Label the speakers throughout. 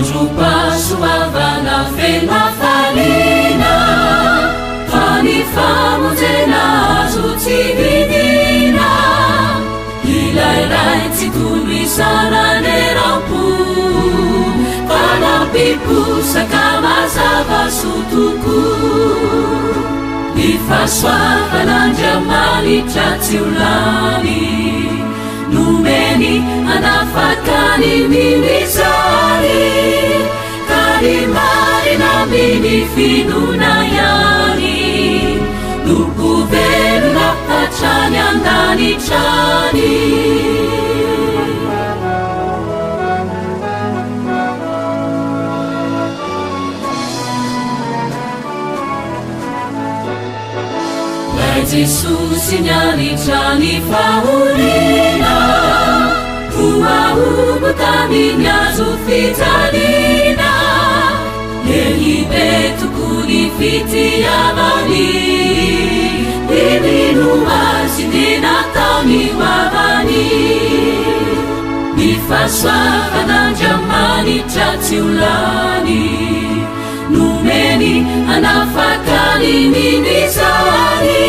Speaker 1: Androm-pahasoavana feno hafaliana, fa ny famonjena azo tsy vidina. Ilay Ray tsy tono isananeram-po, fa nampiposaka mazava soa tokoa. Ny fahasoavan'Andriamanitra tsy ho lany, nomeny hanafaka ny mino izany, ka ny marina amin'ny finoana ihany no ho velona hatrany an-danitra any. Lay Jesosy nianitra ny fahoriana, Voahombo tamin'ny hazo fijaliana, Lehibe tokoa ny fitiavany, Ny mino Azy dia nataony ho havany. Ny fahasoavan'Andriamanitra tsy ho lany. Nomeny hanafaka ny mino izany,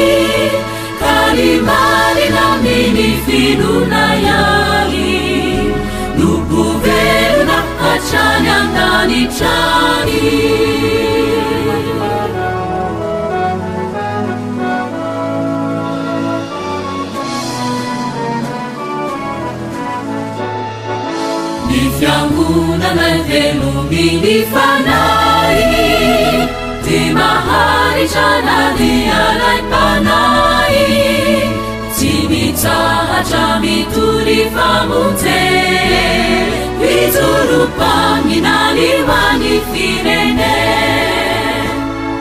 Speaker 1: ka ny marina amin'ny finoana ihany no ho velona hatrany an-danitra any. Ny fiangonana velomin'ny Fanahy dia maharitra na dia alaim-panahy, tsy mitsahatra mitory famonjena, mijoro mpaminany ho an'ny firenena.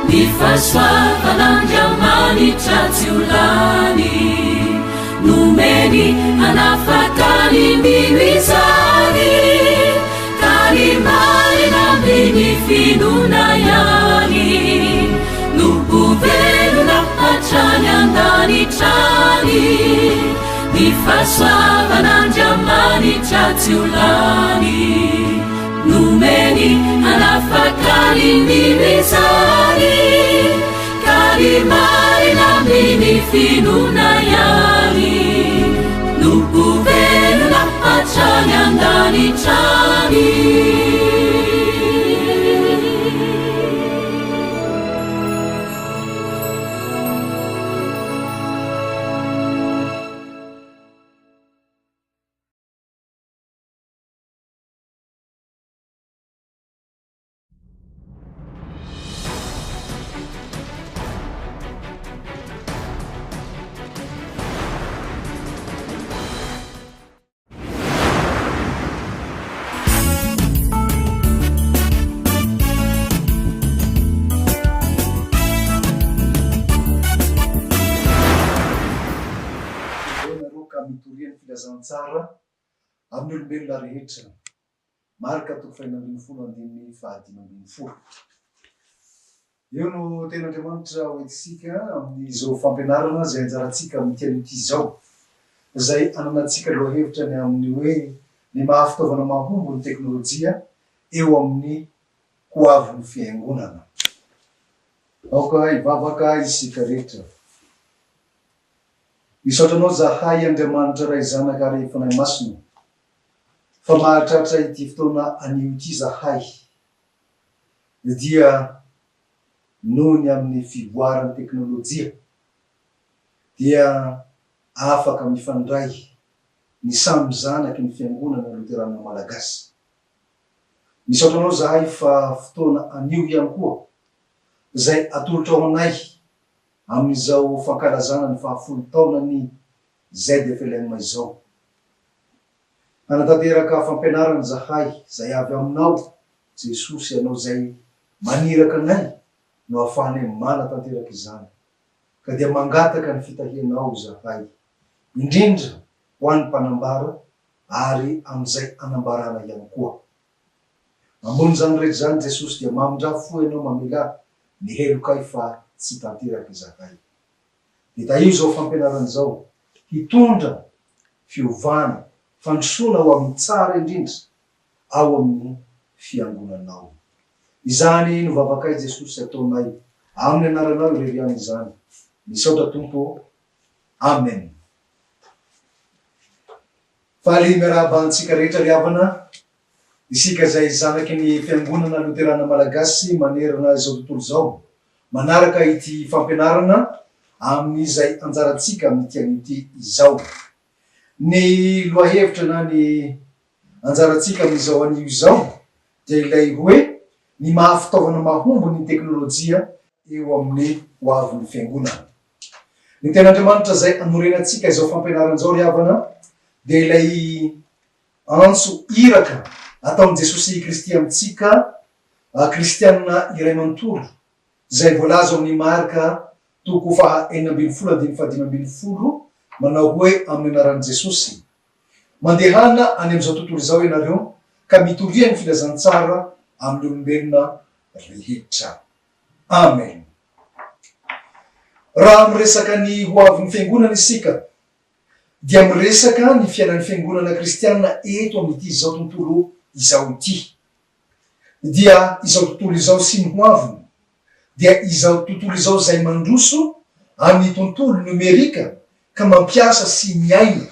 Speaker 1: Ny fahasoavan'Andriamanitra tsy ho lany. Nomeny hanafaka ny mino izany, ka ny marina amin'ny finoana ihany no ho velona hatrany an-danitra any. Ny fahasoavan'Andriamanitra tsy ho lany. Nomeny hanafaka ny mino izany. Ka ny marina amin'ny finoana ihany no ho velona hatrany an-danitra any.
Speaker 2: Ireo ka mitoria ny filazantsara amin'ny olombelona rehetra. Marka toko fahenina ambinifolo andininy fahadimy ambinifolo. Eo no tenin'Andriamanitra ho entintsika amin'izao fampianarana izay anjarantsika amin'ity anio ity izao, izay ananantsika lohahevitra ny amin'ny hoe ny maha fitaovana mahomby ny teknolojia eo amin'ny ho avin'ny fiangonana. Aoka hivavaka isika rehetra. Misaotra Anao zahay Andriamanitra Ray Zanaka ary Fanahy Masina fa mahatratra ity fotoana anio ity zahay dia noho ny amin'ny fivoaran'ny teknolojia dia afaka mifandray ny samy zanaky ny Fiangonana Loterana Malagasy. Misaotra Anao zahay fa fotoana anio ihany koa izay atolotrao anay amin'izao fankalazana ny fahafolo taonan'ny ZFLM izao. Hanatanteraka fampianarana izahay izay avy aminao Jesosy Ianao izay maniraka anay no ahafahanay manatanteraka izany ka dia mangataka ny fitahianao izahay indrindra ho an'ny mpanambara ary amin'izay anambarana ihany koa. Ambonin'izany rehetra izany Jesosy dia mamindrà fo Ianao mamelà ny helokay fa tsy tanteraka izahay. Dia tahio izao fampianarana izao hitondra fiovana, fandrosoana ho amin'ny tsara indrindra ao amin'ny. Fiangonanao. Izany no vavakay Jesosy ataonay amin'ny anaranao irery ihany izany. Misaotra Tompo ô. Amen. Faly miarahaba antsika rehetra ry havana, isika izay zanaky ny Fiangonana Loterana Malagasy manerana izao tontolo izao, manaraka ity fampianarana amin'izay anjarantsika amin'ity anio ity izao. Ny lohahevitra na ny anjarantsika amin'izao anio izao dia ilay hoe ny maha fitaovana mahomby ny teknolojia eo amin'ny hoavin'ny Fiangonana. Ny Tenin'Andriamanitra izay anorenantsika izao fampianarana izao ry havana dia ilay antso iraka ataon'i Jesosy Kristy amintsika kristianina iray manontolo izay voalaza ao amin'ny Marka toko faha 16 andininy faha 15 manao hoe amin'ny anaran'i Jesosy Mandehana any amin'izao tontolo izao ianareo ka mitoria ny filazantsara amin'ny olombelona rehetra. Amen. Raha miresaka ny ho avin'ny Fiangonana isika dia miresaka ny fiainan'ny Fiangonana kristiana eto amin'ity izao tontolo izao ity. Dia izao tontolo izao sy ny ho aviny. Dia izao tontolo izao izay mandroso amin'ny tontolo nomerika ka mampiasa sy miaina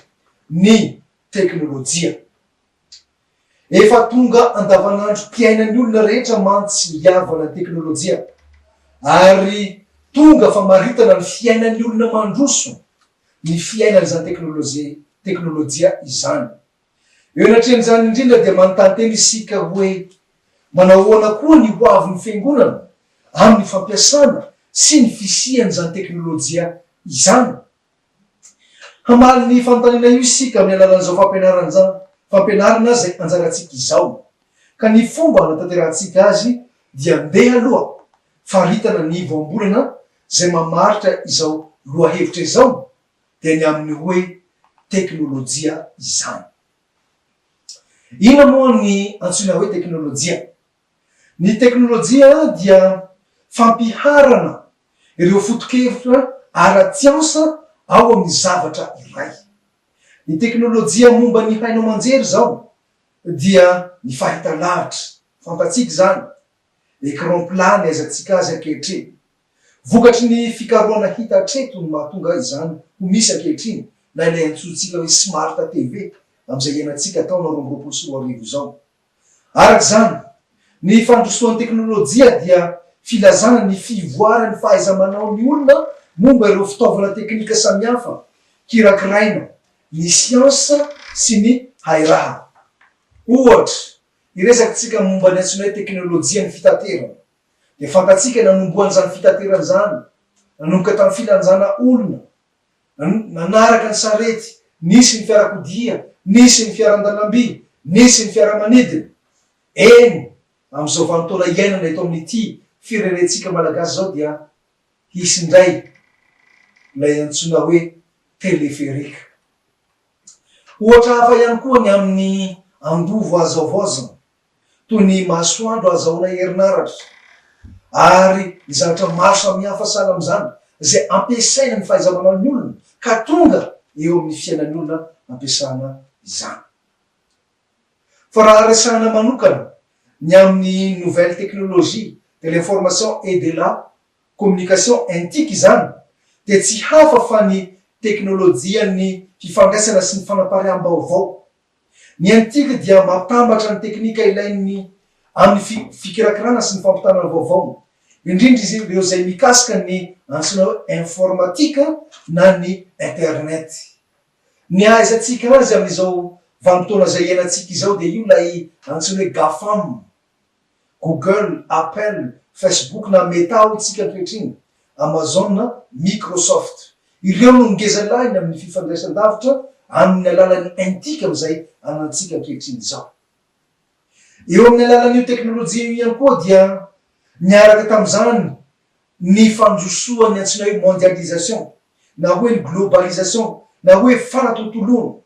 Speaker 2: ny teknolojia. Efa tonga andavanandrom-piainan'ny olona rehetra mantsy ny havana ny teknolojia, ary tonga famaritana ny fiainan'ny olona mandroso ny fiainana izany teknolojia teknolojia izany. Eo anatrehan'izany indrindra dia manontany tena isika hoe, manao ahoana koa ny ho avin'ny Fiangonana amin'ny fampiasana sy ny fisian'izany teknolojia izany? Hamaly ny fanontaniana io isika amin'ny alalan'izao fampianarana izany, fampianarana izay anjarantsika izao. Ka ny fomba hanatanterahantsika azy dia ndeha aloha faritana ny voambolana izay mamaritra izao lohahevitra izao dia ny amin'ny hoe teknolojia izany. Inona moa ny antsoina hoe teknolojia? Ny teknolojia dia fampiharana ireo foto-kevitra ara-tsiansa ao amin'ny zavatra iray. Ny teknolojia momba ny haino aman-jery izao dia ny fahitalavitra, fantatsika izany, écran plat ny ahaizantsika azy ankehitriny. Vokatry ny fikarohana hita hatreto no mahatonga izany ho misy ankehitriny na ilay antsointsika hoe smart TV amin'izay iainantsika taona 2022 izao. Araka izany, ny fandrosoan'ny teknolojia dia filazana ny fivoaran'ny fahaiza-manaon'ny olona momba ireo fitaovana teknika samihafa kirakiraina, ny siansa sy ny hairaha. Ohatra, hiresaka isika momba ny antsoina hoe teknolojian'ny fitaterana. Dia fantatsika nanombohan'izany fitaterana izany, nanomboka tamin'ny filanjana olona, Nanaraka ny sarety, nisy ny fiarakodia, nisy ny fiaran-dalamby, nisy ny fiaramanidina. Eny, amin'izao vanin-taona iainana eto amin'ity firenentsika malagasy izao dia hisy indray ilay antsoina hoe téléphérique. Ohatra hafa ihany koa ny amin'ny angovo azo havaozina. toy ny masoandro ahazahoana herinaratra, ary ny zavatra maro samihafa sahala amin'izany izay ampiasaina ny fahaiza-manaon'ny olona ka tonga eo amin'ny fiainan'ny olona ampiasana izany. Fa raha resahana manokana ny amin'ny nouvelle technologie de l'information et de la communication intique izany dia tsy hafa fa ny teknolojian'ny fifandraisana sy ny fanapariaham-baovao Ny antique dia mampitambatra ny teknika ilain'ny amin'ny fikirakirana sy ny fampitana ny vaovao, indrindra izy ireo izay mikasika ny antsoina hoe informatique na ny internet. Ny ahaizantsika azy amin'izao vanim-potoana izay iainantsika izao dia io ilay antsoina hoe GAFAM, Google, Apple, Facebook na Meta hoy tsika ankehitriny, Amazon, Microsoft. Ireo no ngeza lahiny amin'ny fifandraisan-davitra amin'ny alalan'ny intic amin'izay anantsika ankehitriny izao. Eo amin'ny alalan'io teknolojia io ihany koa dia niaraka tamin'izany ny fandrosoan'ny antsoina hoe mondialisation na hoe ny globalisation na hoe fanatontoloana.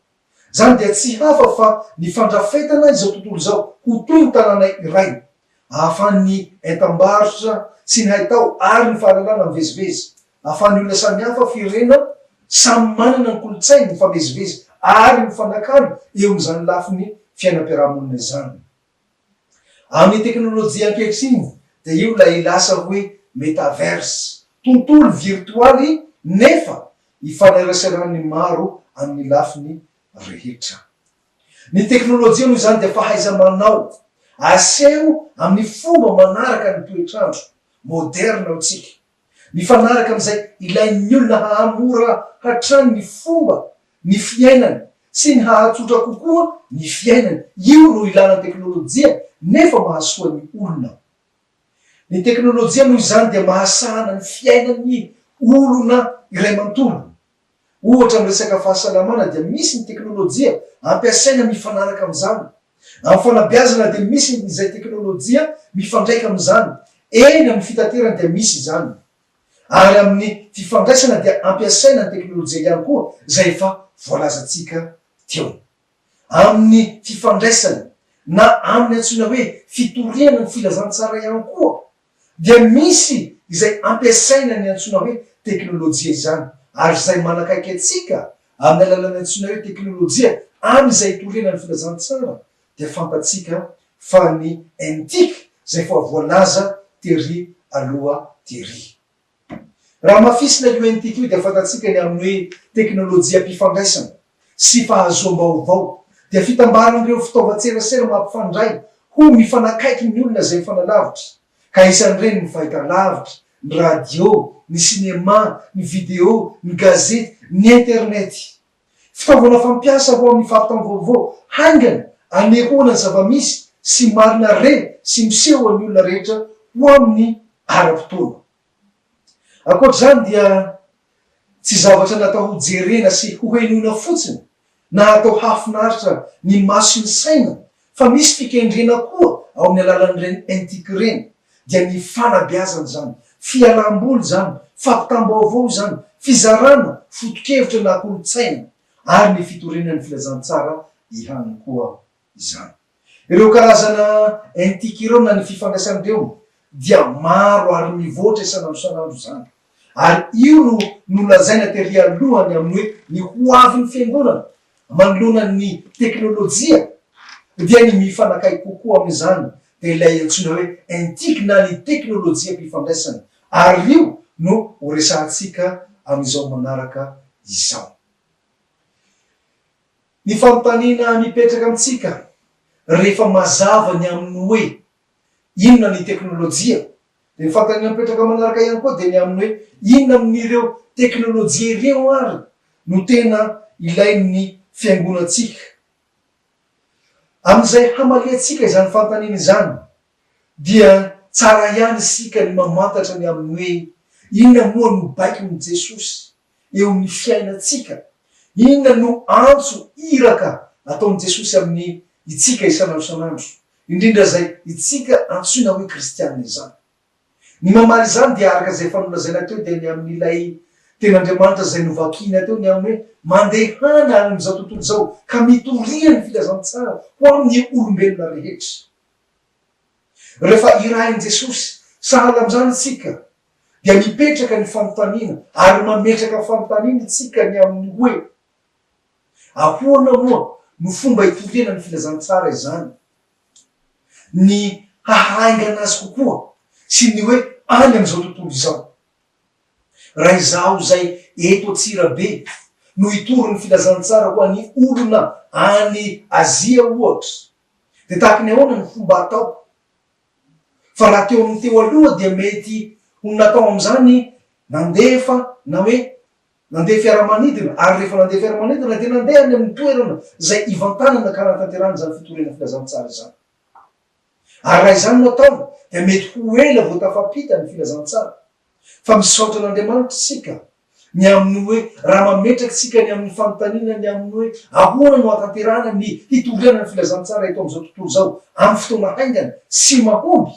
Speaker 2: Izany dia tsy hafa fa ny fandrafetana izao tontolo izao ho toy ny tanàna iray, ahafahan'ny entam-barotra sy ny haitao ary ny fahalalana mivezivezy, ahafahan'ny olona samihafa firenena samy manana ny kolontsainy mifamezivezy ary mifanakalo eo amin'izany lafiny fiainam-piarahamonina izany. Amin'ny teknolojia ankehitriny dia io ilay lasa hoe metaverse, tontolo virtoaly nefa ifaneraseran'ny maro amin'ny lafiny rehetra. Ny teknolojia noho izany dia fahaiza-manao aseho amin'ny fomba manaraka ny toetr'andro, moderna hoy tsika. Mifanaraka amin'izay ilain'ny olona hahamora hatrany ny fomba ny fiainany sy ny hahatsotra kokoa ny fiainany. Io no ilana ny teknolojia nefa mahasoa ny olona. Ny teknolojia noho izany dia mahasahana ny fiainan'ny olona iray manontolo. Ohatra amin'ny resaka fahasalamana dia misy ny teknolojia ampiasaina mifanaraka amin'izany. Amin'ny fanabeazana dia misy izay teknolojia mifandraika amin'izany. Eny amin'ny fitaterana dia misy izany. Ary amin'ny fifandraisana dia ampiasaina ny teknolojia ihany koa izay efa voalazantsika teo. Amin'ny fifandraisana na amin'ny antsoina hoe fitoriana ny filazantsara ihany koa dia misy izay ampiasaina ny antsoina hoe teknolojia izany ary izay manakaiky antsika amin'ny alalan'ny antsoina hoe teknolojia amin'izay itoriana ny filazantsara dia fantatsika fa ny NTIC izay efa voalaza tery aloha tery. Raha hamafisina io NTIC io dia fantatsika ny amin'ny hoe teknolojiam-pifandraisana sy fahazoam-baovao dia fitambaran'ireo fitaovan-tserasera mampifandray ho mifanakaiky ny olona izay mifanalavitra, ka isan'ireny ny fahitalavitra, ny radio, ny sinema, ny video, ny gazety, ny internet. Fitaovana fampiasa ho amin'ny fampitam-vaovao haingana anehoana ny zava-misy sy marina re sy miseho an'ny olona rehetra ho amin'ny ara-potoana. Ankoatra izany dia tsy zavatra natao ho jerena sy hohenoina fotsiny na hatao hahafinaritra ny maso sy ny saina fa misy fikendrena koa ao amin'ny alalan'ireny NTIC ireny dia ny fanabeazana izany, fialam-boly izany, fampitam-baovao izany, fizarana foto-kevitra na kolontsaina ary ny fitoriana ny filazantsara ihany koa izany. Ireo karazana NTIC ireo na ny fifandraisan'ireo dia maro ary mivoatra isan'andro isan'andro izany. Ary io no nolazaina tery aloha ny amin'ny hoe ny ho avin'ny fiangonana manoloana ny teknolojia dia ny mifanakaiky kokoa amin'izany dia ilay antsoina hoe NTIC na ny teknolojiam-pifandraisana ary io no horesahantsika amin'izao manaraka izao. Ny fanontaniana mipetraka amintsika rehefa mazava ny amin'ny hoe inona ny teknolojia, dia ny fanontaniana mipetraka manaraka ihany koa dia ny amin'ny hoe inona amin'ireo teknolojia ireo ary no tena ilain'ny fiangonantsika. Amin'izay hamaliantsika izany fanontaniana izany dia tsara ihany isika ny mamantatra ny amin'ny hoe inona moa no baikon'i Jesosy eo amin'ny fiainantsika? Inona no antso, iraka, ataon'i Jesosy amin'ny itsika isan'andro isan'andro, indrindra izay itsika antsoina hoe kristiana izany? Ny mamaly izany dia araka izay efa nolazaina teo dia ny amin'ilay Tenin'Andriamanitra izay novakiana teo ny amin'ny hoe mandehana any amin'izao tontolo izao ka mitoria ny filazantsara ho amin'ny olombelona rehetra. Rehefa irahin'i Jesosy sahala amin'izany isika dia mipetraka ny fanontaniana ary mametraka fanontaniana isika ny amin'ny hoe, Ahoana moa no fomba hitoriana ny filazantsara izany? Ny hahaingana azy kokoa sy ny hoe any amin'izao tontolo izao. Raha izaho izay eto Antsirabe no hitory ny filazantsara ho an'ny olona any Azia ohatra, dia tahaka ny ahoana ny fomba ataoko? Fa raha teo amin'ny teo aloha dia mety ho natao amin'izany nandefa na hoe nandeha fiaramanidina ary rehefa nandeha fiaramanidina dia nandeha any amin'ny toerana izay ivantanana ka nahatanterahana izany fitoriana filazantsara izany. Ary raha izany no atao dia mety ho ela vao tafampita ny filazantsara. Fa misaotra an'Andriamanitra isika Ny amin'ny hoe, raha mametraka isika ny amin'ny fanontaniana ny amin'ny hoe ahoana no hahatanterahana ny hitoriana ny filazantsara eto amin'izao tontolo izao amin'ny fotoana haingana sy mahomby,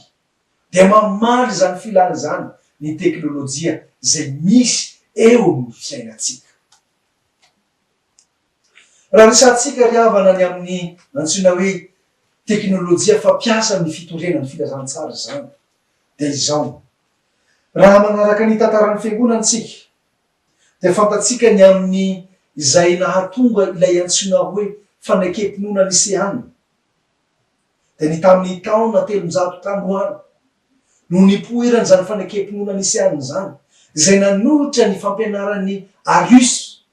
Speaker 2: dia mamaly izany filana izany ny teknolojia izay misy eo amin'ny fiainantsika. Raha resahantsika ry havana ny amin'ny antsoina hoe teknolojia fampiasa amin'ny fitoriana ny filazantsara izany, dia izao, Raha manaraka ny tantaran'ny Fiangonana isika, dia fantatsika ny amin'ny izay nahatonga ilay antsoina hoe fanekem-pinoana Niseana. Dia ny tamin'ny taona 300 tany ho any no nipoiran'izany fanekem-pinoana niseanina izany, izay nanohitra ny fampianaran'i Arius,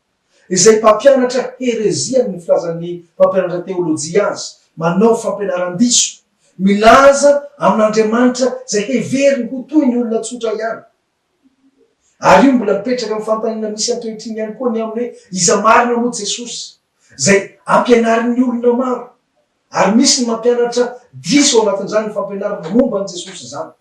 Speaker 2: izay mpampianatra herezia ny filazan'ny mpampianatra teolojia azy, manao fampianaran-diso, milaza amin'Andriamanitra izay heveriny ho toy ny olona tsotra ihany. Ary io mbola mipetraka amin'ny fanontaniana misy ankehitriny ihany koa ny amin'ny hoe iza marina moa Jesosy, izay ampianarin'ny olona maro. Ary misy ny mampianatra diso ao anatin'izany ny fampianarana momba an'i Jesosy izany.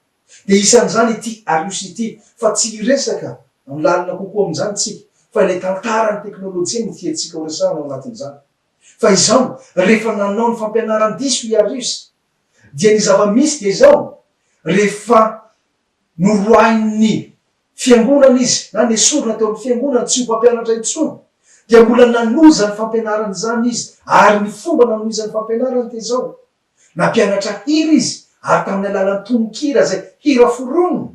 Speaker 2: Dia isan'izany ity Arius ity, fa tsy hiresaka amin'ny lalina kokoa amin'izany tsika, fa ilay tantaran'ny teknolojia no tiantsika ho resahana ao anatin'izany. Fa izao, rehefa nanao ny fampianaran-diso i Arius, dia ny zava-misy dia izao, rehefa noroahin'ny Fiangonana izy, na nesorina teo amin'ny Fiangonana tsy ho mpampianatra intsony, dia mbola nanohy izany fampianarana izany izy, ary ny fomba nanohizany fampianarany dia izao, nampianatra hira izy, ary tamin'ny alalan'ny tononkira izay hira foroniny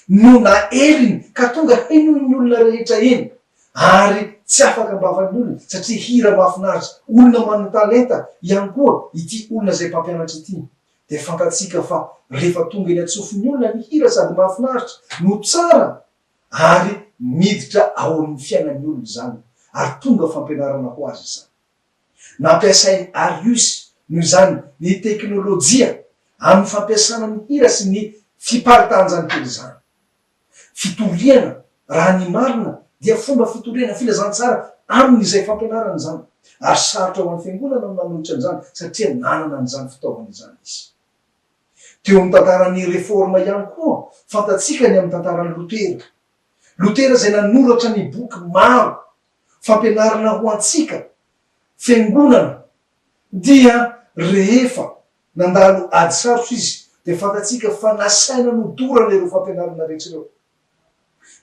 Speaker 2: no naeliny ka tonga henoin'ny olona rehetra eny, ary tsy afaka am-bavan'ny olona satria hira mahafinaritra, olona manan-talenta ihany koa ity olona izay mpampianatra ity. Dia fantatsika fa rehefa tonga eny an-tsofin'ny olona ny hira sady mahafinaritra no tsara ary miditra ao amin'ny fiainan'ny olona izany ary tonga fampianarana ho azy izany. Nampiasain'i Arius noho izany ny teknolojia amin'ny fampiasana ny hira sy ny fiparitahan'izany hira izany. Fitoriana, raha ny marina, dia fomba fitoriana filazantsara amin'izay fampianarana izany, ary sarotra ho an'ny Fiangonana ny nanohitra an'izany satria nanana an'izany fitaovana izany izy. Teo amin'ny tantaran'ny Réforme ihany koa, fantatsika ny amin'ny tantaran'i Lotera. Lotera izay nanoratra ny boky maro fampianarana ho antsika Fiangonana dia rehefa Nandalo ady sarotra izy, dia fantatsika fa nasaina nodorana ireo fampianarana rehetra ireo.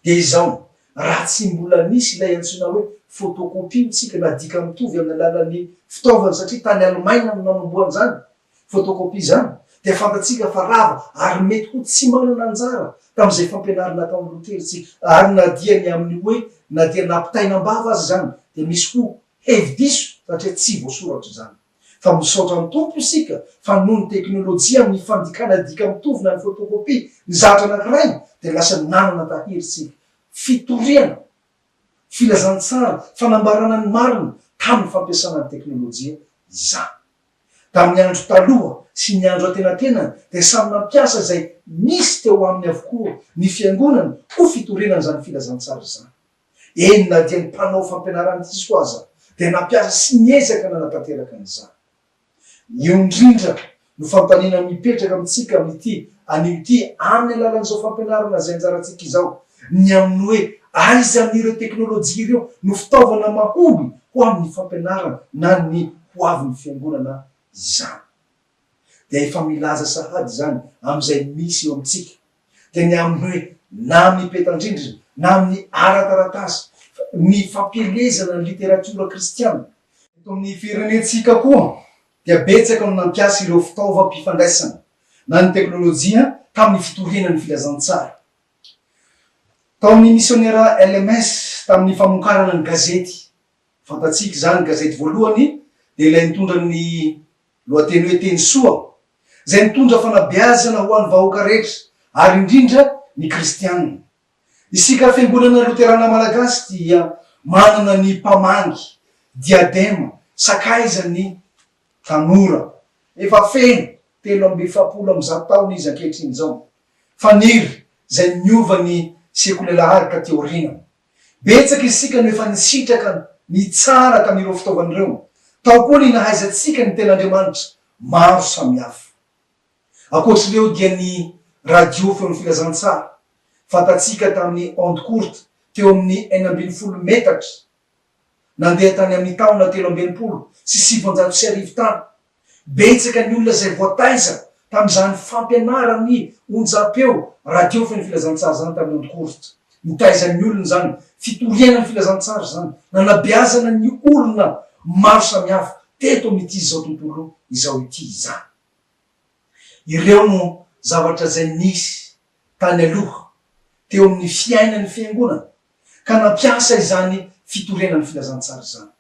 Speaker 2: Dia izao, raha tsy mbola nisy ilay antsoina hoe photocopie hoy tsika na dika mitovy amin'ny alalan'ny fitaovana satria tany Alemaina no nanombohan'izany photocopie izany, dia fantatsika fa rava ary mety ho tsy manana anjara tamin'izay fampianarana nataon'i Lotera isika. Ary na dia ny amin'ny hoe na dia nampitaina am-bava aza izany dia misy ho hevi-diso satria tsy voasoratra izany. Fa misaotra ny Tompo isika fa noho ny teknolojia amin'ny fandikana dika mitovy na ny photocopie ny zavatra anankiray dia lasa nanana tahiry isika. Fitoriana, filazantsara, fanambarana ny marina tamin'ny fampiasana ny teknolojia izany. Tamin'ny andro taloha sy ny andro antenatenany dia samy nampiasa izay nisy teo aminy avokoa ny fiangonana ho fitoriana an'izany filazantsara izany. Eny na dia ny mpanao fampianaran-diso aza dia nampiasa sy niezaka nanatanteraka an'izany. Io indrindra no fanontaniana mipetraka amintsika amin'ity anio ity amin'ny alalan'izao fampianarana izay anjarantsika izao, ny amin'ny hoe aiza amin'ireo teknolojia ireo no fitaovana mahomby ho amin'ny fampianarana na ny ho avin'ny fiangonana izany. Dia efa milaza sahady izany amin'izay misy eo amintsika dia ny amin'ny hoe na amin'ny petan-drindrina na amin'ny ara-taratasy ny fampielezana ny literatiora kristiana. Eto amin'ny firenentsika koa dia betsaka no nampiasa ireo fitaovam-pifandraisana na ny teknolojia tamin'ny fitoriana ny filazantsara. Tao amin'ny misionera LMS tamin'ny famokarana ny gazety, fantatsika izany, gazety voalohany dia ilay nitondra ny Lohateny hoe Teny Soa, izay nitondra fanabeazana ho an'ny vahoaka rehetra, ary indrindra ny kristianina. Isika Fiangonana Loterana Malagasy dia manana ny mpamangy, diadema, sakaizan'ny tanora. Efa feno 143 taona izy ankehitriny izao. Faniry izay niova ny sekoly alahady taty aoriana. Betsaka isika no efa nisitraka ny tsara tamin'ireo fitaovana ireo. Tao koa ny nahaizantsika ny Tenin'Andriamanitra maro samihafa. Ankoatr'ireo dia ny radio Feon'ny Filazantsara, fantatsika tamin'ny onde courte teo amin'ny 16 metatra, nandeha tany amin'ny taona 1963 tany. Betsaka ny olona izay voataiza tamin'izany fampianaran'ny onjam-peo radio feno filazantsara izany tamin'ny onde courte. Nitaiza ny olona izany, fitoriana ny filazantsara izany, nanabeazana ny olona maro samihafa teto amin'ity izao tontolo izao ity izany. Ireo no zavatra izay nisy tany aloha teo amin'ny fiainan'ny Fiangonana ka nampiasa izany fitoriana ny filazantsara izany.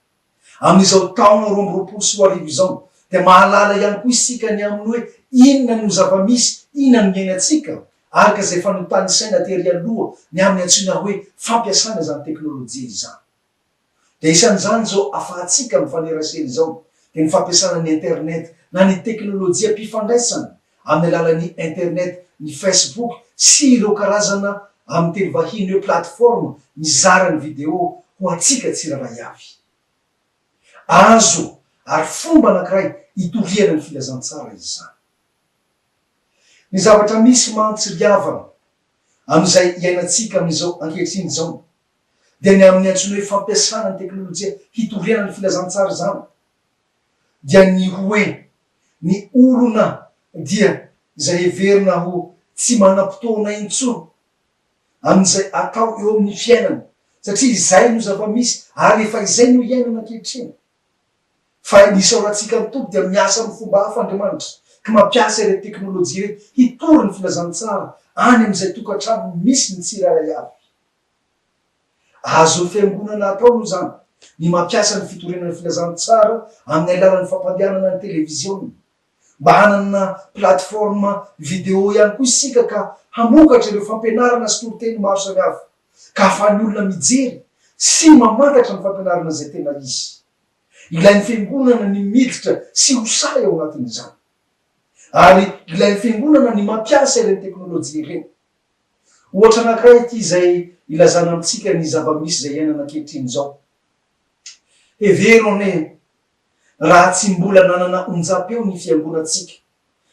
Speaker 2: Amin'izao taona 2022 izao Dia mahalala ihany koa isika ny amin'ny hoe inona no zava-misy, inona no iainantsika, araka izay efa notanisaina tery aloha ny amin'ny antsoina hoe fampiasana izany teknolojia izany. Dia isan'izany izao afahantsika mifanerasera izao dia ny fampiasana ny internet na ny teknolojiam-pifandraisana amin'ny alalan'ny internet, ny facebook sy ireo karazana amin'ny teny vahiny hoe plateforme mizara ny video ho antsika tsirairay avy. Azo ary fomba anankiray hitoriana ny filazantsara izany. Ny zavatra misy mantsy ry havana amin'izay iainantsika amin'izao ankehitriny izao dia ny amin'ny antsoina hoe fampiasana ny teknolojia hitoriana ny filazantsara izany dia ny hoe ny olona dia izay heverina ho tsy manam-potoana intsony amin'izay atao eo amin'ny fiainana satria izay no zava-misy ary efa izay no iainana ankehitriny. Fa ny isaorantsika ny Tompo dia miasa amin'ny fomba hafa Andriamanitra ka mampiasa ireto teknolojia ireto hitory ny filazantsara any amin'izay tokantrano misy ny tsirairay avy. Azon'ny Fiangonana atao noho izany ny mampiasa ny fitoriana ny filazantsara amin'ny alalan'ny fampandehanana ny televiziona. Mba hanana plateforme video ihany koa isika ka hamokatra ireo fampianarana sy toriteny maro samihafa ka ahafahan'ny olona mijery sy mamantatra ny fampianarana izay tena izy. Ilain'ny Fiangonana ny miditra sy ho sahy ao anatin'izany. Ary ilain'ny Fiangonana ny mampiasa ireny teknolojia ireny. Ohatra anankiray ity izay ilazana amintsika ny zava-misy izay iainana ankehitriny izao. Hevero anie raha tsy mbola nanana onjam-peo ny fiangonantsika,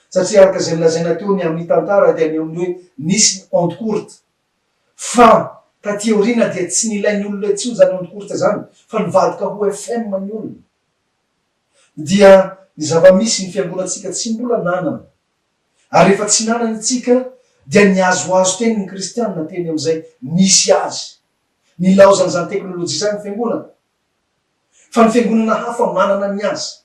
Speaker 2: satria araka izay nolazaina teo ny amin'ny tantara dia ny amin'ny hoe nisy ny onde courte, fa taty aoriana dia tsy nilain'ny olona intsony izany onde courte izany fa nivadika ho FM ny olona. Dia ny zava-misy ny fiangonantsika tsy mbola nanana Ary rehefa tsy nanana itsika dia nihazohazo teny ny kristianina teny amin'izay nisy azy. Nilaozan'izany teknolojia izany ny fiangonana. Fa ny fiangonana hafa manana ny azy.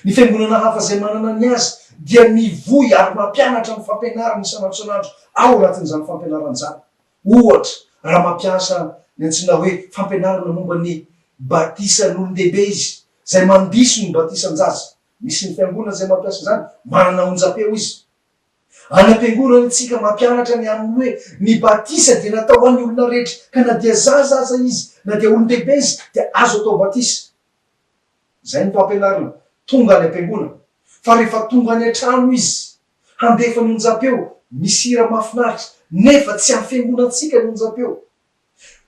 Speaker 2: Ny fiangonana hafa izay manana ny azy dia mivoy ary mampianatra ny fampianarany isan'andro isan'andro ao anatin'izany fampianarana izany. Ohatra, raha mampiasa ny antsoina hoe fampianarana momba ny batisan'olon-dehibe izy, izay mandiso ny batisan-jaza, Misy ny fiangonana izay mampiasa izany, manana onjam-peo izy. Any am-piangonana isika mampianatra ny amin'ny hoe ny batisa dia natao ho an'ny olona rehetra, ka na dia zaza aza izy, na dia olon-dehibe izy dia azo atao batisa. Izay no fampianarana tonga any am-piangonana. Fa rehefa tonga any an-trano izy, handefa ny onjam-peo, misy hira mahafinaritra, nefa tsy amin'ny fiangonantsika ny onjam-peo.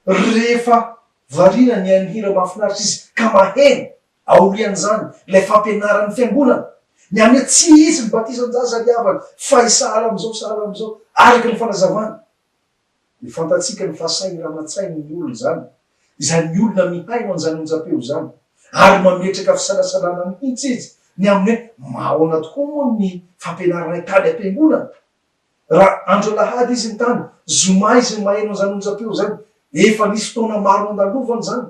Speaker 2: Rehefa variana nihaino hira mahafinaritra izy ka maheno, aorian'izany, ilay fampianaran'ny fiangonana, ny amin'ny hoe tsy hisy ny batisan-jaza ry havana fa sahala amin'izao sahala amin'izao, araka ny fanazavana, dia fantatsika ny fahasahiranantsain'ny olona izany, izany olona mihaino an'izany onjam-peo izany, ary mametraka fisalasalana mihitsy izy ny amin'ny hoe mahaona tokoa moa ny fampianaranay tany am-piangonana? Raha andro alahady izy ny tany, zoma izy no maheno an'izany onjam-peo izany. Efa nisy fotoana maro nandalovany izany.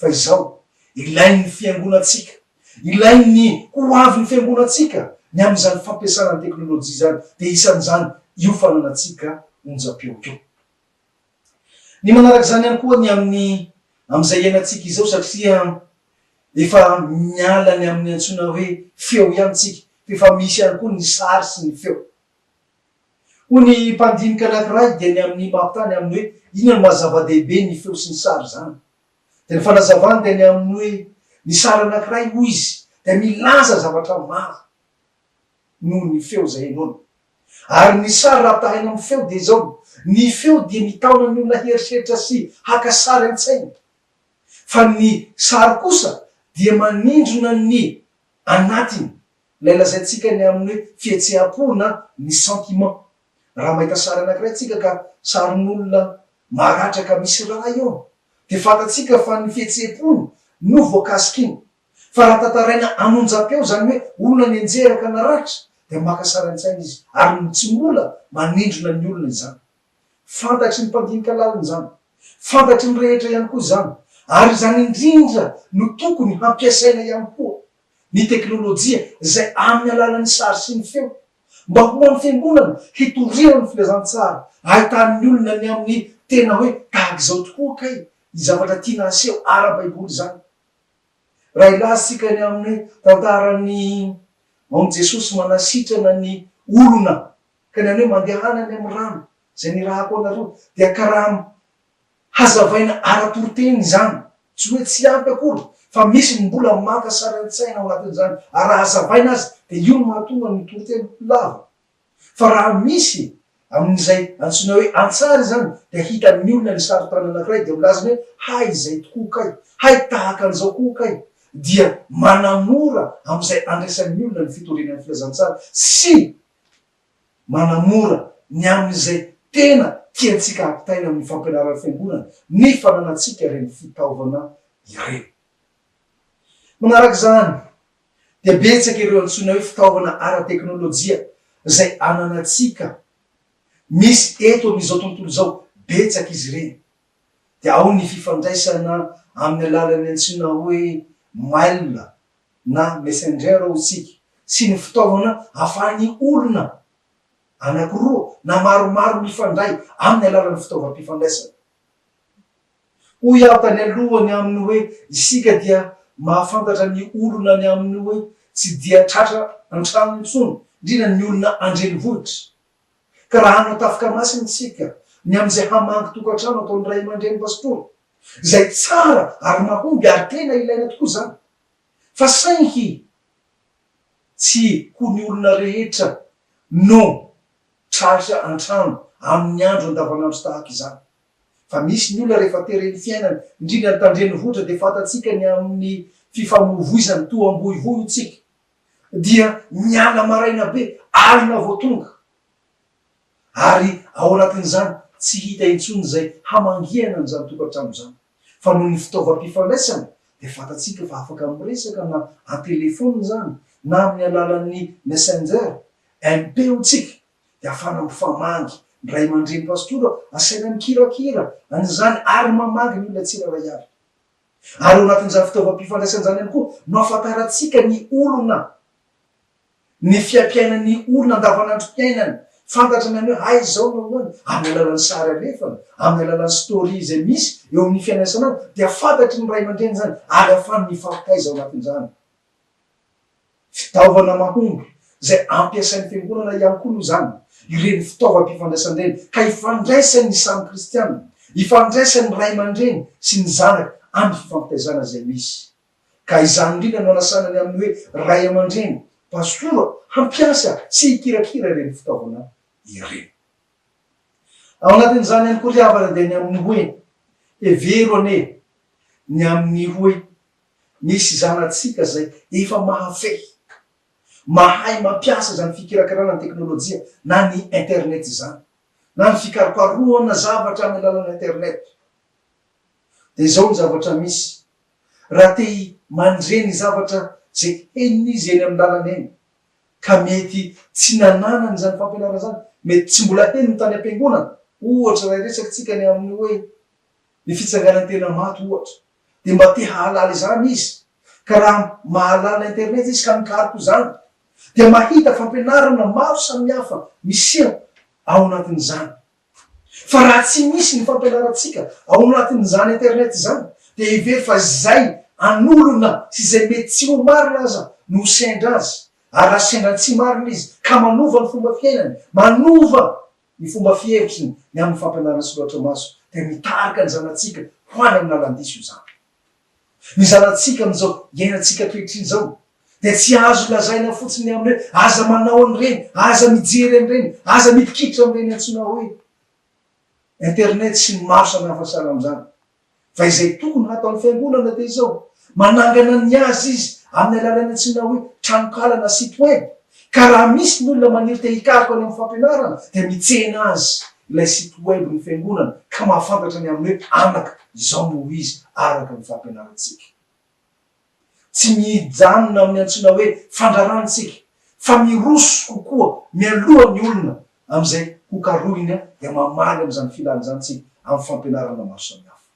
Speaker 2: Fa izao, ilain'ny fiangonantsika, ilain'ny ho avin'ny fiangonantsika ny amin'izany fampiasana ny teknolojia izany, dia isan'izany io fananantsika onjam-peo io. Ny manaraka izany ihany koa ny amin'ny amin'izay iainantsika izao satria efa miala ny amin'ny antsoina hoe feo ihany tsika fa efa misy ihany koa ny sary sy ny feo. Hoy ny mpandinika anankiray dia ny amin'ny mampitaha ny amin'ny hoe inona no maha zava-dehibe ny feo sy ny sary izany. Dia ny fanazavany dia ny amin'ny hoe ny sary anankiray hoy izy dia milaza zavatra maro. noho ny feo izay henoina. Ary ny sary raha ampitahaina amin'ny feo dia izao, ny feo dia mitaona ny olona hieritreritra sy haka sary an-tsaina, fa ny sary kosa dia manindrona ny anatiny, ilay lazaintsika ny amin'ny hoe fihetseham-po na ny sentiment. Raha mahita sary anankiray tsika ka sarin'olona maratra ka misy rà eo, dia fantatsika fa ny fihetseham-pony no voakasik'iny. Fa raha tantaraina an'onjam-peo izany hoe olona nianjera ka naratra dia maka sary an-tsaina izy ary ny tsy mbola manindrona ny olona izany. Fantatry ny mpandinika lalina izany. Fantatry ny rehetra ihany koa izany. Ary izany indrindra no tokony hampiasaina ihany koa ny teknolojia izay amin'ny alalan'ny sary sy ny feo mba ho an'ny fiangonana hitoriana ny filazantsara ahitan'ny olona ny amin'ny tena hoe tahaka izao tokoa kay ny zavatra tiana aseho ara-baiboly izany. Raha hilaza isika ny amin'ny tantaran'ny ao Jesosy manasitrana ny olona ka ny any hoe mandehana any amin'ny rano izay nirahako anareo dia karaha hazavaina ara-toriteny izany, tsy hoe tsy ampy akory fa misy ny mbola maka sary an-tsaina ao anatin'izany ary raha hazavaina aza dia io no mahatonga ny toriteny ho lava. Fa raha misy amin'izay antsoina hoe an-tsary izany dia hitan'ny olona ny sarin-tany anankiray dia milaza ny hoe hay izay tokoa kay, hay tahaka an'izao koa kay, dia manamora amin'izay andraisan'ny olona ny fitoriana ny filazantsara sy manamora ny amin'izay tena tiantsika hampitaina amin'ny fampianaran'ny Fiangonana ny fananantsika ireny fitaovana ireny. Manaraka izany, dia betsaka ireo antsoina hoe fitaovana ara-teknolojia izay ananantsika misy eto amin'izao tontolo izao, betsaka izy ireny. Dia ao ny fifandraisana amin'ny alalan'ny antsoina hoe mail na messenger hoy isika, sy ny fitaovana ahafahan'ny olona anankiroa na maromaro mifandray amin'ny alalan'ny fitaovam-pifandraisana. Hoy aho tany aloha ny amin'ny hoe isika dia mahafantatra ny olona ny amin'ny hoe tsy dia tratra an-trano intsony, indrindra ny olona an-drenivohitra. Ka raha hanao tafika masina isika ny amin'izay hamangy tokantrano ataon'ny ray aman-dreny pastora, izay tsara ary mahomby ary tena ilaina tokoa izany, fa saingy tsy ho ny olona rehetra no tratra an-trano amin'ny andro andavanandro tahaka izany. Fa misy ny olona rehefa teren'ny fiainana, indrindra ny tandrenivohitra dia fantatsika ny amin'ny fifamoivoizana toa ambohivohy hoy tsika, dia miala maraina be, alina vao tonga. Ary ao anatin'izany tsy hita intsony izay hamangiana an'izany tokantrano izany. Fa noho ny fitaovam-pifandraisana dia fantatsika fa afaka miresaka na an-telefaonina izany na amin'ny alalan'ny messenger, MP hoy tsika, dia afana mifamangy, ny ray aman-dreny pastora asaina mikirakira an'izany ary mamangy ny olona tsirairay avy. Ary ao anatin'izany fitaovam-pifandraisana izany ihany koa no ahafantarantsika ny olona, ny fiaimpiainan'ny olona andavanandrom-piainany, fantatra ny any hoe hay izao no ahoana, amin'ny alalan'ny sary alefany, amin'ny alalan'ny story izay misy eo amin'ny fiainana isan'andro dia fantatry ny ray aman-dreny izany ary afahany mifampitaiza ao anatin'izany. Fitaovana mahomby izay ampiasain'ny Fiangonana ihany koa noho izany ireny fitaovam-pifandraisana ireny ka ifandraisan'ny samy kristiana, ifandraisan'ny ray aman-dreny sy ny zanaka amin'ny fifampitaizana izay misy. Ka izany indrindra no anasana ny amin'ny hoe ray aman-dreny, pastora, hampiasa sy hikirakira ireny fitaovana ireny. Ao anatin'izany ihany koa ry havana dia ny amin'ny hoe hevero anie ny amin'ny hoe Misy zanatsika izay efa mahafehy, mahay mampiasa izany fikirakirana ny teknolojia na ny internet izany, na ny fikarokarohana zavatra amin'ny alalan'ny internet. Dia izao ny zavatra misy, raha te mandre ny zavatra izay henony izy eny amin'ny lalana eny, ka mety tsy nananany izany fampianarana izany, mety tsy mbola henony tany am-piangonana, ohatra raha hiresaka tsika ny amin'ny hoe ny fitsanganan-tena maty ohatra, dia mba te hahalala izany izy, ka raha mahalala internet izy ka mikaroka izany dia mahita fampianarana maro samihafa miseho ao anatin'izany. Fa raha tsy misy ny fampianarantsika ao anatin'izany internet izany dia hevero fa izay an'olona sy izay mety tsy ho marina aza no ho sendra azy, ary raha sendra ny tsy marina izy ka manova ny fomba fiainany, manova Ny fomba fihevitry ny amin'ny fampianarana soratra maso dia mitarika ny zanatsika ho any amin'ny lalan-diso izany. Ny zanatsika amin'izao iainantsika ankehitriny izao dia tsy azo lazaina fotsiny ny amin'ny hoe aza manao an'ireny, aza mijery an'ireny, aza midikiditra amin'ireny antsoina hoe internet sy ny maro samihafa sahala amin'izany. Fa izay tokony hataon'ny fiangonana dia izao, manangana ny azy izy amin'ny alalan'ny antsoina hoe tranonkala na site web, ka raha misy ny olona maniry te hikaroka ny amin'ny fampianarana dia mitsena azy ilay site web ny fiangonana ka mahafantatra ny amin'ny hoe anaka izao no ho izy araka ny fampianarantsika. Tsy mijanona amin'ny antsoina hoe fandrarana isika fa miroso kokoa mialoha ny olona amin'izay hokarohiny dia mamaly amin'izany filany izany isika amin'ny fampianarana maro samihafa.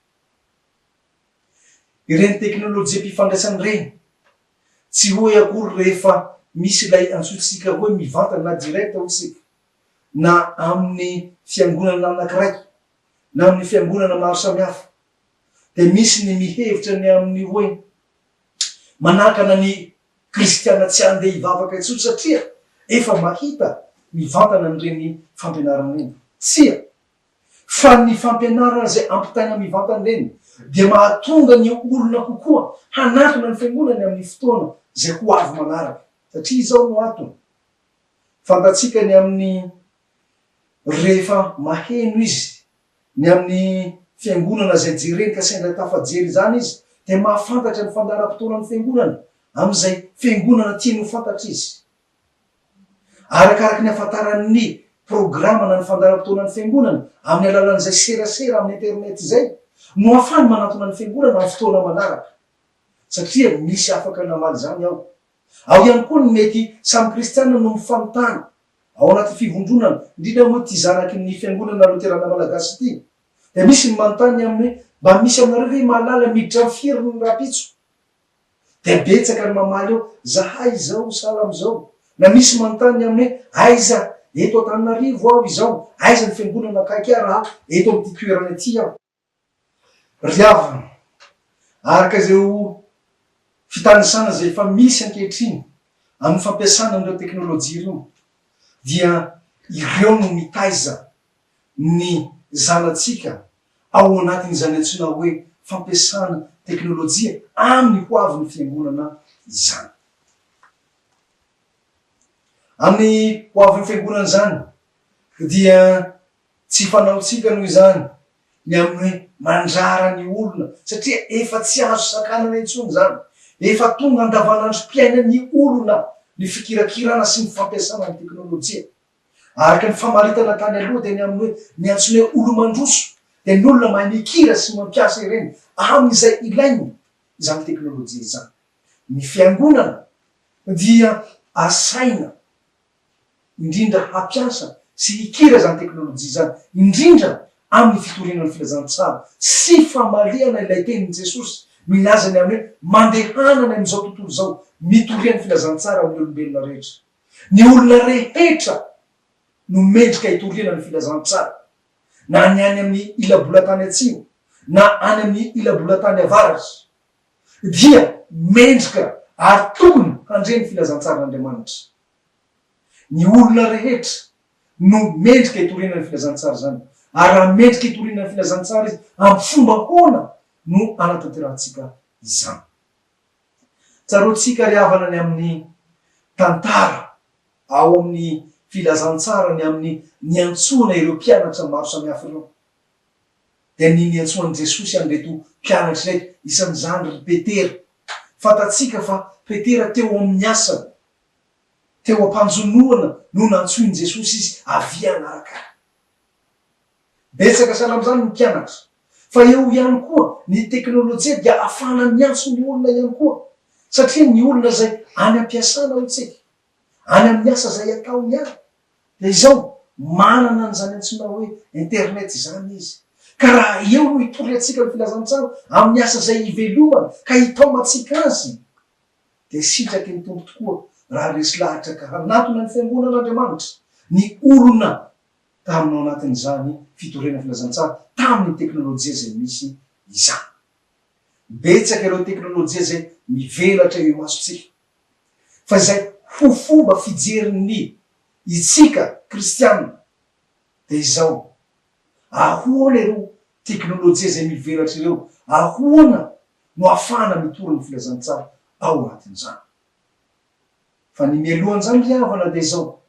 Speaker 2: Ireny teknolojiam-pifandraisana ireny tsy hoe akory rehefa misy ilay antsointsika hoe mivantana na direct hoy isika na amin'ny fiangonana anankiray na amin'ny fiangonana maro samihafa dia misy ny mihevitra ny amin'ny hoe. Manakana ny kristiana tsy handeha hivavaka intsony satria efa mahita mivantana an'ireny fampianarana ireny. Tsia! Fa ny fampianarana izay ampitaina mivantana ireny dia mahatonga ny olona kokoa hanatona ny fiangonany amin'ny fotoana izay ho avy manaraka. Satria izao no antony, fantatsika ny amin'ny rehefa maheno izy ny amin'ny fiangonana izay jereny ka sendra tafajery izany izy dia mahafantatra ny fandaharam-potoanan'ny fiangonana amin'izay fiangonana tiany ho fantatra izy. Arakaraka ny ahafantarany ny programa na ny fandaharam-potoanan'ny fiangonana amin'ny alalan'izay serasera amin'ny internet izay no ahafahany manantona ny fiangonana amin'ny fotoana manaraka. Satria misy afaka namaly izany ao. Ao ihany koa ny mety samy kristiana no mifanontany ao anaty fivondronana, indrindra moa ity zanaky ny Fiangonana Loterana Malagasy ity, dia misy ny manontany ny amin'ny hoe mba misy aminareo ve mahalala miditra amin'ny firy ny rahampitso? Dia betsaka ny mamaly eo, zahay izao sahala amin'izao. Na misy manontany ny amin'ny hoe aiza eto Antananarivo aho izao, aiza ny fiangonana akaiky ahy raha eto amin'ity toerana ity aho? Ry havana, araka izay fitanisana izay efa misy ankehitriny amin'ny fampiasana an'ireo teknolojia ireo dia ireo no mitaiza ny zanatsika ao anatin'izany antsoina hoe fampiasana teknolojia amin'ny ho avin'ny fiangonana izany. Amin'ny ho avin'ny fiangonana izany dia Tsy fanaontsika noho izany ny amin'ny hoe mandrara ny olona satria efa tsy azo sakanana intsony izany. Efa tonga andavanandrom-piainan'ny olona ny fikirakirana sy ny fampiasana ny teknolojia. Araka ny famaritana tany aloha dia ny amin'ny hoe ny antsoina hoe olo-mandroso dia ny olona mahay mikira sy mampiasa ireny amin'izay ilainy izany teknolojia izany. Ny fiangonana dia asaina indrindra hampiasa sy hikira izany teknolojia izany, indrindra amin'ny fitoriana ny filazantsara sy famaliana ilay tenin'i Jesosy milaza ny amin'ny hoe mandehana any amin'izao tontolo izao, mitoria ny filazantsara amin'ny olombelona rehetra. Ny olona rehetra no mendrika hitoriana ny filazantsara, na ny any amin'ny ila-bolantany atsimo na any amin'ny ila-bolantany avaratra, dia mendrika ary tokony handre ny filazantsaran'Andriamanitra. Ny olona rehetra no mendrika hitoriana ny filazantsara izany. Ary raha mendrika hitoriana ny filazantsara izy, amin'ny fomba ahoana no anatanterahantsika izany? Tsaroantsika ry havana ny amin'ny tantara ao amin'ny filazantsara ny amin'ny niantsoana ireo mpianatra maro samihafa ireo. Dia ny niantsoan'i Jesosy an'ireto mpianatra ireto, isan'izany ry Petera. Fantatsika fa Petera teo amin'ny asany. Teo am-panjonoana no nantsoin'i Jesosy izy, Avia hanaraka Ahy. Betsaka sahala amin'izany ny mpianatra. Fa eo ihany koa ny teknolojia dia ahafahana miantso ny olona ihany koa. Satria ny olona izay any am-piasana hoy tsika, any amin'ny asa izay ataony any, dia izao, manana an'izany antsoina hoe internet izany izy. Ka raha eo no hitoriantsika ny filazantsara amin'ny asa izay ivelomana ka hitaomantsika azy, dia sitraky ny Tompo tokoa raha resy lahatra ka hanatona ny Fiangonan'Andriamanitra ny olona tamin'ny ao anatin'izany fitoriana filazantsara tamin'ny teknolojia izay misy izany. Betsaka ireo teknolojia izay mivelatra eo imasontsika, fa izay ho fomba fijerin'ny itsika kristiana dia izao, ahoana ireo teknolojia izay mivelatra ireo, ahoana no ahafahana mitory ny filazantsara ao anatin'izany. Fa ny mialohan'izany ry havana dia izao,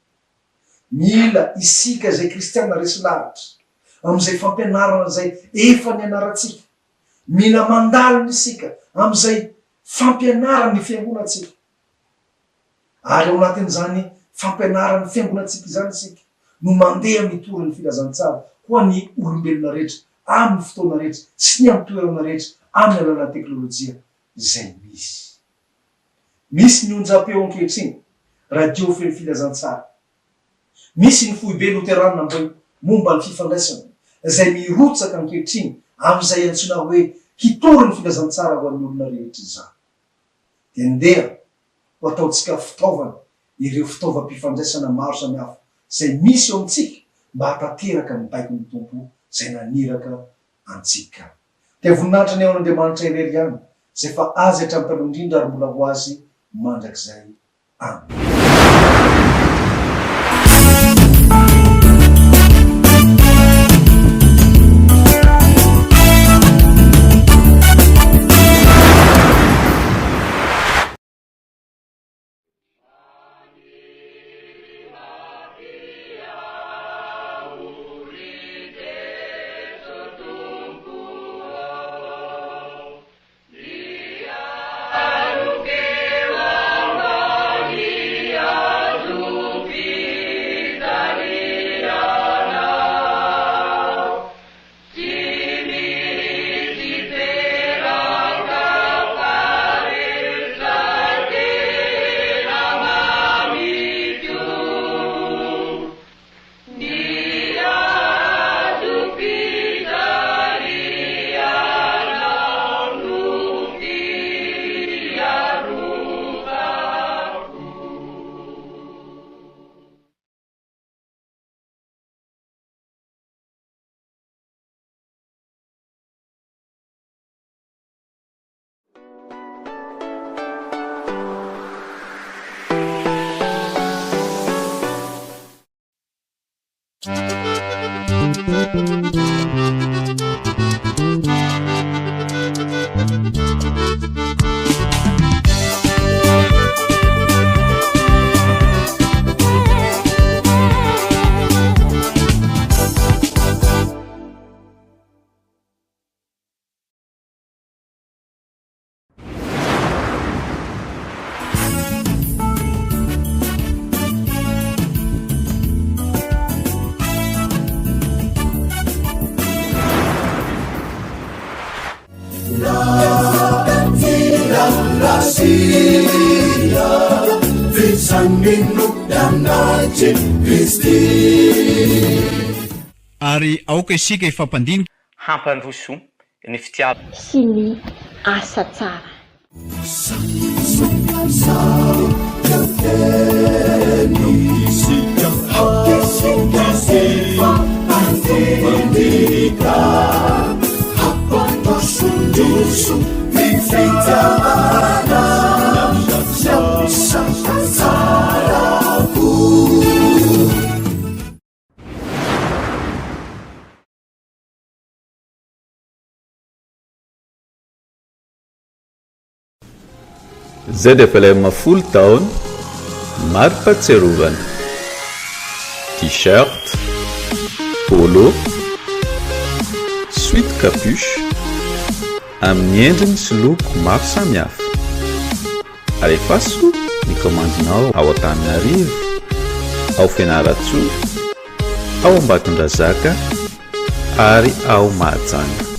Speaker 2: mila isika izay kristiana resy lahatra amin'izay fampianarana izay efa nianarantsika, mila mandalina isika amin'izay fampianaran'ny fiangonantsika, Ary ao anatin'izany fampianaran'ny fiangonantsika izany isika no mandeha mitory ny filazantsara ho an'ny olombelona rehetra, amin'ny fotoana rehetra sy ny amin'ny toerana rehetra amin'ny alalan'ny teknolojia izay misy. Misy ny onjam-peo ankehitriny, radio feno filazantsara. Misy ny foibe loterana ambony momba ny fifandraisana izay mirotsaka ankehitriny amin'izay antsoina hoe hitory ny filazantsara ho an'ny olona rehetra izany. Dia ndeha ho ataontsika fitaovana ireo fitaovam-pifandraisana maro samihafa izay misy eo amintsika mba hahatanteraka ny baikon'ny Tompo izay naniraka antsika. Dia voninahitra ny ao an'Andriamanitra irery ihany. izay efa Azy hatramin'ny taloha indrindra ary mbola ho Azy mandrakizay. Amena.
Speaker 3: Ary aoka isika hifampandinika.
Speaker 4: Hampandroso ny fitiavana.
Speaker 5: Sy ny asa tsara.
Speaker 6: ZFLM folo taona, mari-pahatsiarovana. T-shirt, polo, sweat capuche, amin'ny endriny sy loko maro samihafa. Alefaso ny kaomandinao ao Antananarivo, ao Fianarantsoa, ao Ambatondrazaka ary ao Mahajanga.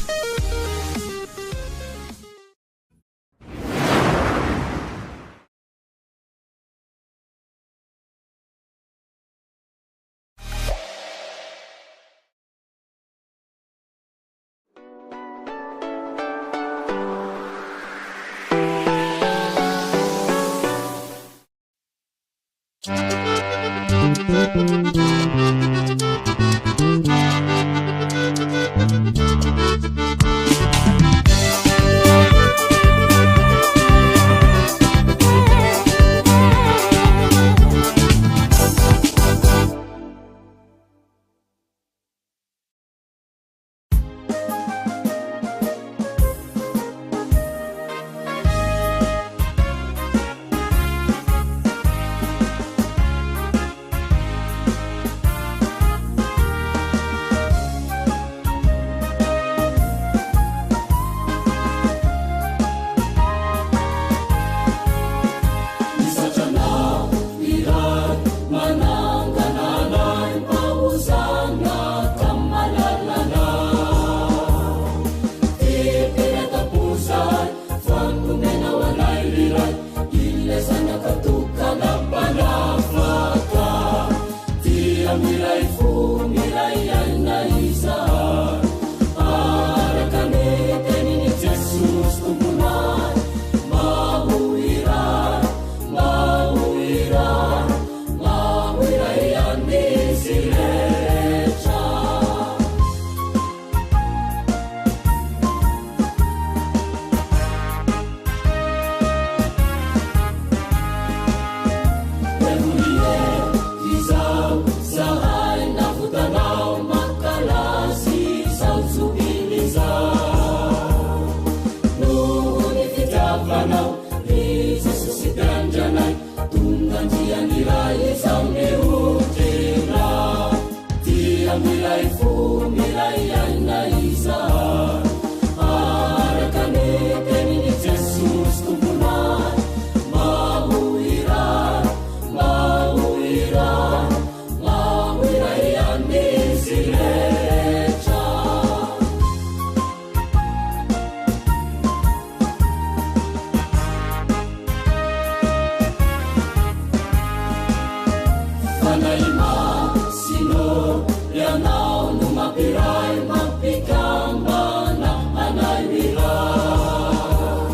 Speaker 1: Fanahy Masina ô, Ianao no mampiray mampikambana anay miray.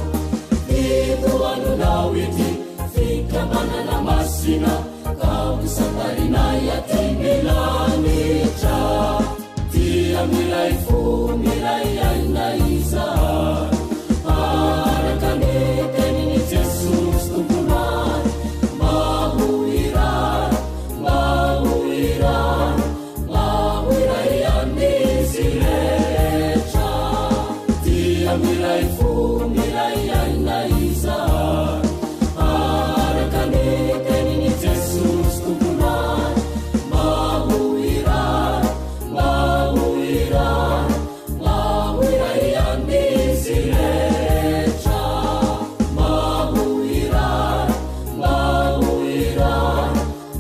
Speaker 1: Ito anonao ity fikambanana masina ka ho santarinay aty ny lanitra. Dia miray fo miray aina izahay araka ny tenin'i Jesosy Tomponay mba ho iray, mba ho iray, mba ho iray ihany izy rehetra. Dia miray fo miray aina izahay araka ny tenin'i Jesosy Tomponay mba ho iray, mba ho iray, mba ho iray ihany izy rehetra. Mba ho iray, mba ho iray,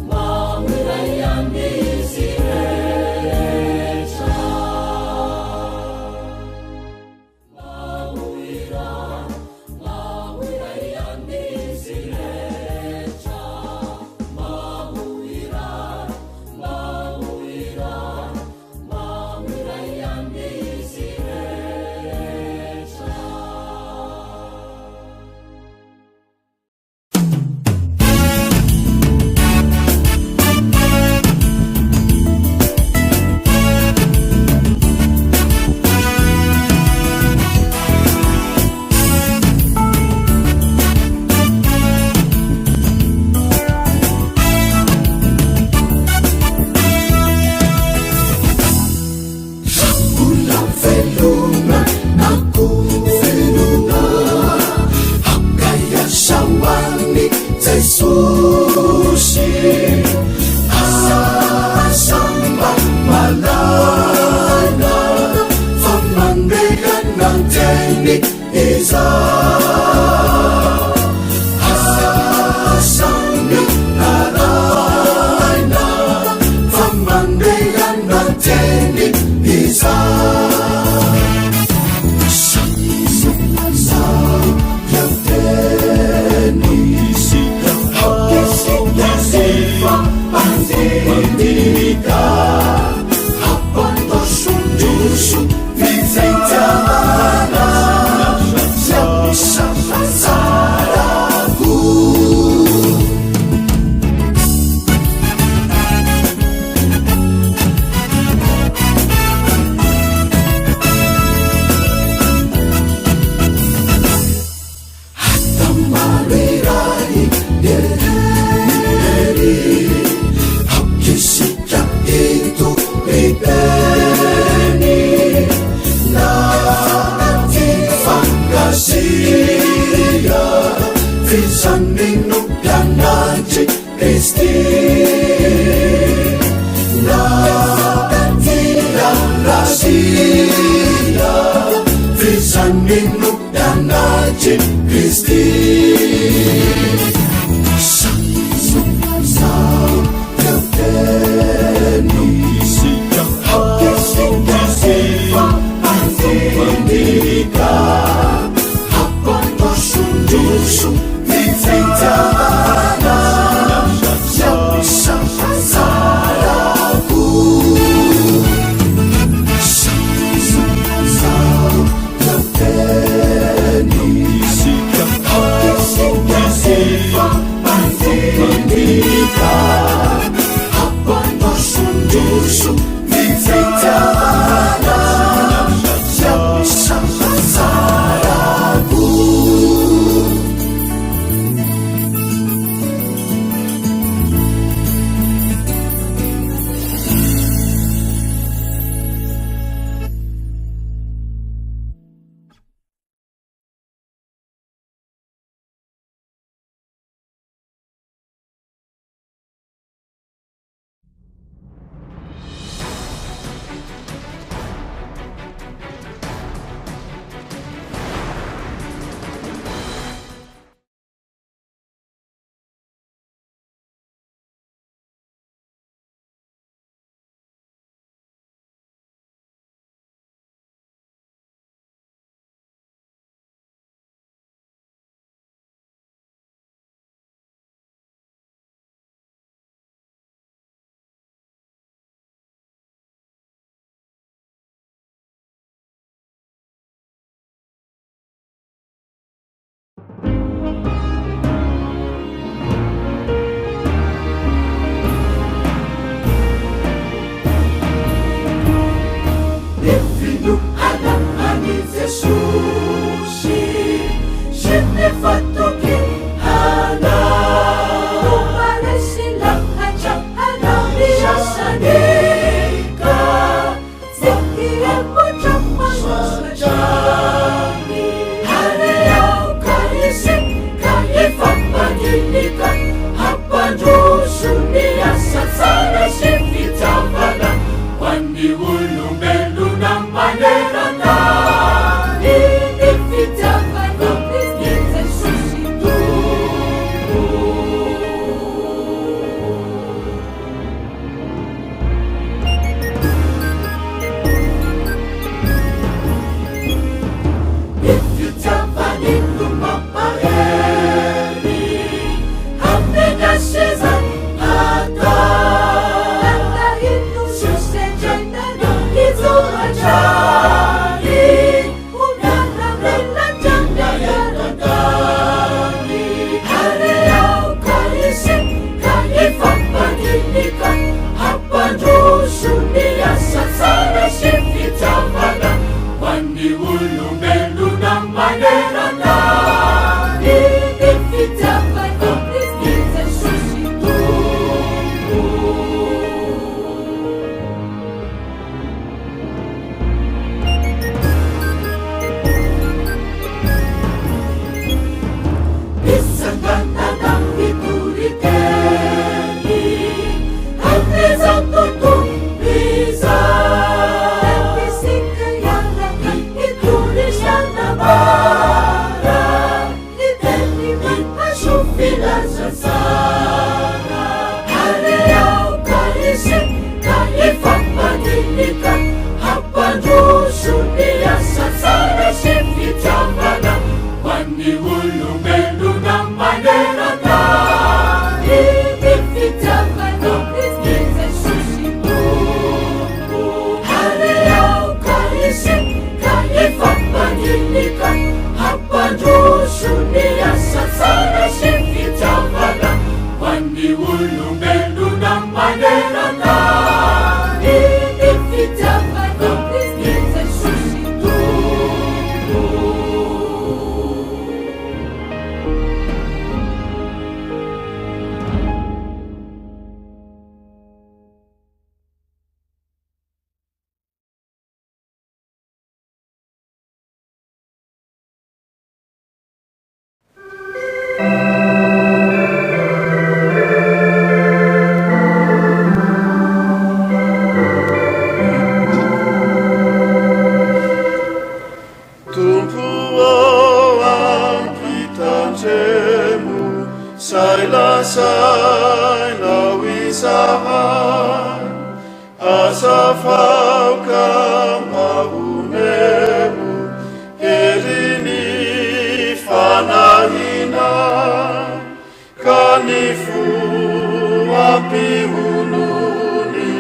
Speaker 1: mba ho iray ihany izy rehetra. Mba ho iray, mba ho iray ihany izy rehetra. Mba ho iray, mba ho iray, mba ho iray ihany izy rehetra.
Speaker 7: Mbola velona na koa velona, aoka hiasa ho an'i Jesosy. Aza mba malaina fa mandehana teny izaho. Aza mitaraina fa mandehana teny izaho.
Speaker 1: asa tsara sy fitiavana ho an'ny olombelona maneran-tany. Ny fitiavan'i Kristy Jesosy Tompo. Ny fitiavany no mampahery, hamena seza atao. Ino sendraina hijoro hatrany, ho miara-belona hatrany eran-tany. Ary aoka isika hifampandinika, hampandroso ny asa tsara sy fitiavana ho an'ny olombelona maneran-tany. Ny fitiavan'i Kristy Jesosy Tompo. Mitsanganana hitory teny amin'izao tontolo izao. Isika hiaraka hitory sy hanambara ny teny mahasoa filazantsara. Ary aoka isika hifampandinika hampandroso ny asa tsara sy fitiavana ho an'ny olombelona maneran-tany. Ny fitiavan'i Kristy Jesosy Tompo. Ary aoka isika hifampandinika hampandroso ny asa tsara sy fitiavana ho an'ny olombelona maneran-tany. Ny fitiavan'i Kristy Jesosy Tompo.
Speaker 7: Tompo ô ampitandremo saina sainao izahay, azavao ka mba omeo hery ny fanahinay, ka ny fo ampionony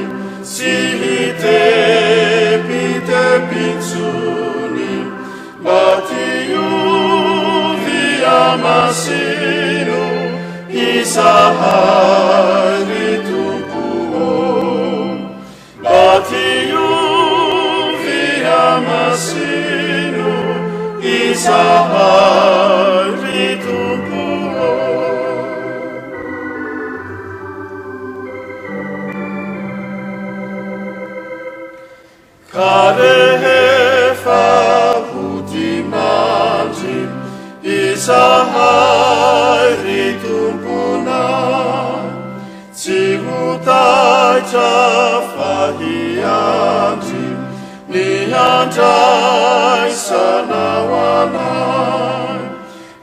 Speaker 7: tsy hitebiteby intsony, mba diovy hamasino izahay ry Tompo ô, mba diovy hamasino izahay ry Tompo ô. Ka rehefa hodimandry izahay ry Tomponay, tsy ho taitra fa hiandry ny handraisanao anay.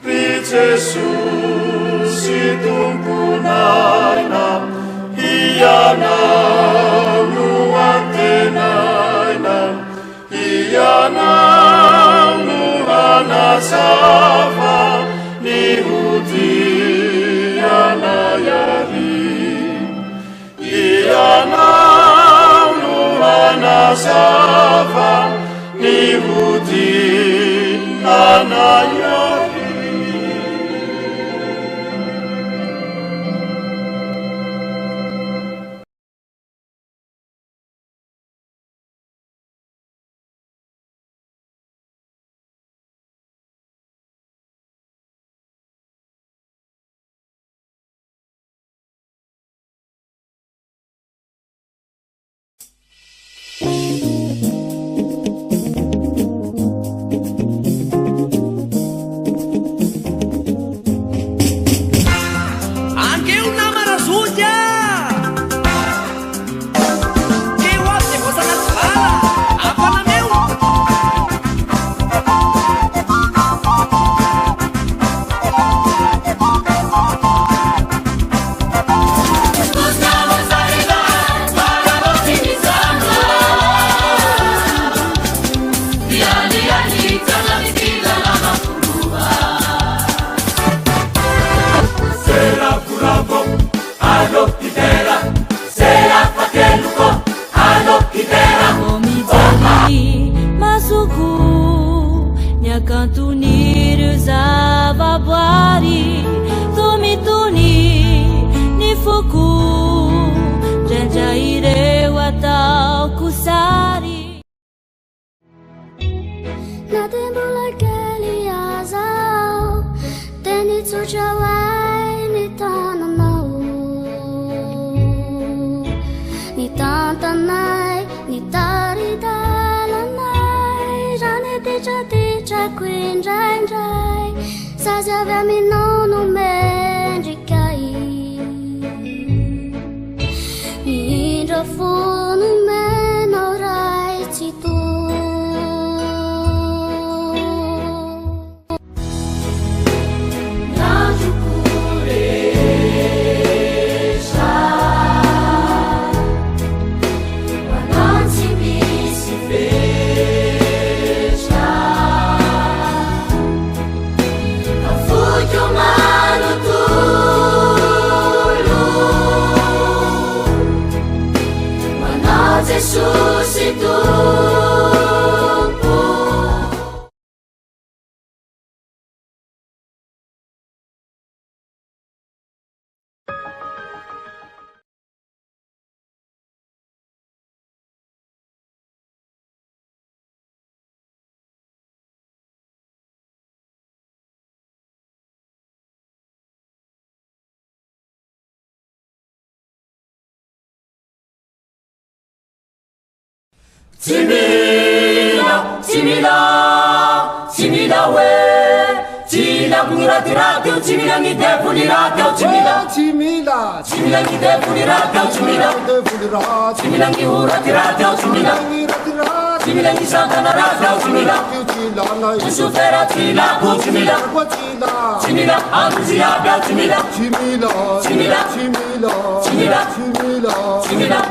Speaker 7: Ry Jesosy Tompon'aina, Hianao no antenaina, Hianao no hanazava ny hodianay àry. Hianao no hanazava ny hodianay àry.
Speaker 1: sary.
Speaker 8: Na dia mbola kely aza aho dia nitsotra ho ahy ny tananao Nitantana ahy, nitari-dalana ahy Raha nititratitrako indraindray Sazy avy aminao no mendrika ahy Ny indro fo nomenao Ray Tsitoha.
Speaker 1: Ny androko rehetra ho anao tsy misy fetra. Afoiko manontolo Ho Anao Jesosy Tompo.
Speaker 7: Tsy mila, tsy mila, tsy mila hoe Tsy ilako ny ratiraty io, tsy mila ny devoly raty aho, tsy mila
Speaker 2: Tsy mila,
Speaker 7: Tsy mila ny devoly raty aho, tsy mila
Speaker 2: devoly ratsy,
Speaker 7: Tsy mila ny ho ratiraty aho, tsy mila
Speaker 2: ny ratiraty,
Speaker 7: Tsy mila ny satana ratsy aho, tsy mila
Speaker 2: io tsy ilana io,
Speaker 7: Losifera tsy ilako, tsy mila
Speaker 2: koa tsy ila,
Speaker 7: Tsy mila andro jiaby aho, tsy mila
Speaker 2: tsy mila,
Speaker 7: Tsy mila.
Speaker 2: tsy mila,
Speaker 7: Tsy mila.
Speaker 2: tsy mila,
Speaker 7: Tsy mila.